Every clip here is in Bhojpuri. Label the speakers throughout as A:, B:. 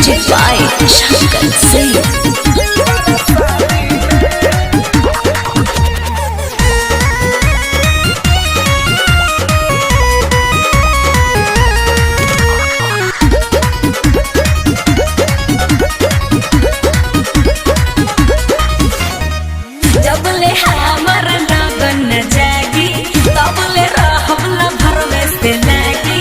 A: Music by Shankar Singh.
B: जबले हमर लगन जागी तबले रहब न भरमे से लागी।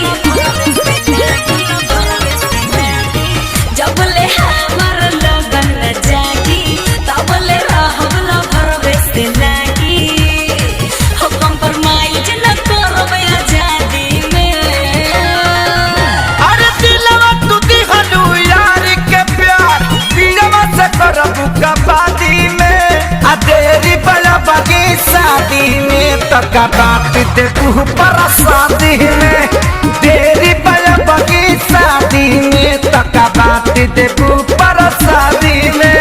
B: जबले हमर लगन जागी तबले रहब न भरमे से लागी। हो कॉम्प्रोमाइज न करब आजादी में।
C: अरे दिलवा तू दिहलू यार के प्यार दिलवा से करबू कबादी में आ देरी बला बागी शादी में तका बात देखू पर शादी में देरी बला बागी शादी में तका बात देखू पर शादी में।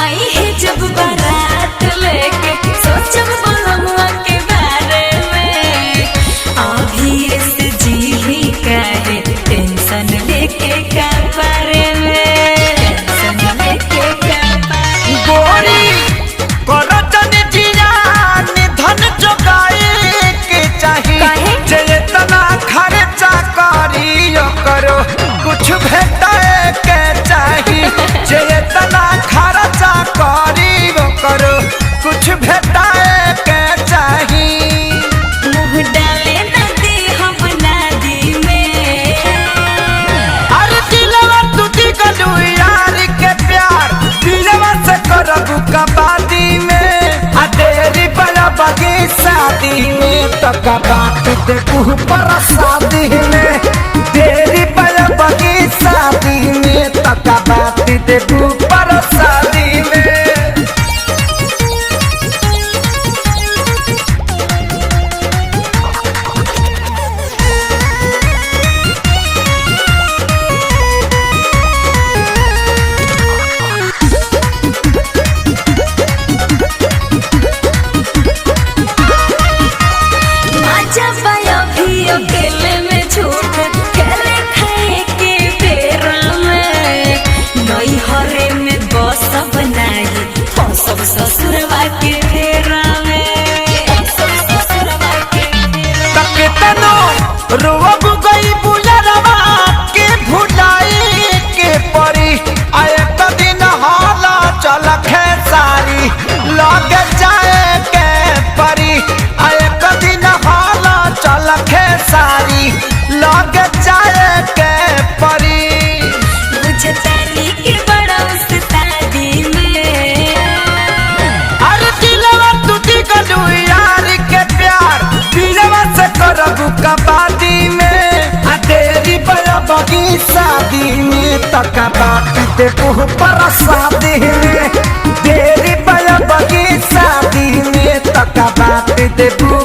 B: आई है जब बारात लेके सोचब बलमुआ के बारे में। अभी से जी काहे टेंशन लेके का बारे में, टेंशन लेके का बारे में।
C: गोरी करतन जियान धन जोगाए के चाही।
B: काहे?
C: जे इतना खर्चा करी करो कुछ भेटाए के चाही। जे इतना खर्चा करी करो कुछ भेटाए के चाही।
B: मुँह डाले नदी हम नदी में।
C: अरे दिलवा तू दिगलू यार के प्यार दिलवा से करबू कबादी में आ देरी बला बागी शादी में तका बात देखू पर शादी में देरी बला बागी शादी में तका बात देखू पर शादी में।
B: आजा पाया भी अकेले में झूठ खेले खाए के बेरा में। नई हरे में बस बनाई सब ससुरवा के फेरा में, सब ससुरवा के फेरा।
C: तक तनो रोब गई बुलरवा के भुलाई के परी आए त दिन हाला चल खेसारी लग जाए के परी। आए त दिन हाला चल खेसारी लग जाए के परी।
B: बुझतानी के बड़ा उस्तादी में।
C: अरे दिलवा तू दिगलू यार के प्यार दिलवा से करबू कबादी में आ तेरी बला बगी शादी में तका बात देखू पर शादी में देरी बला बगी शादी में तका बात देखू।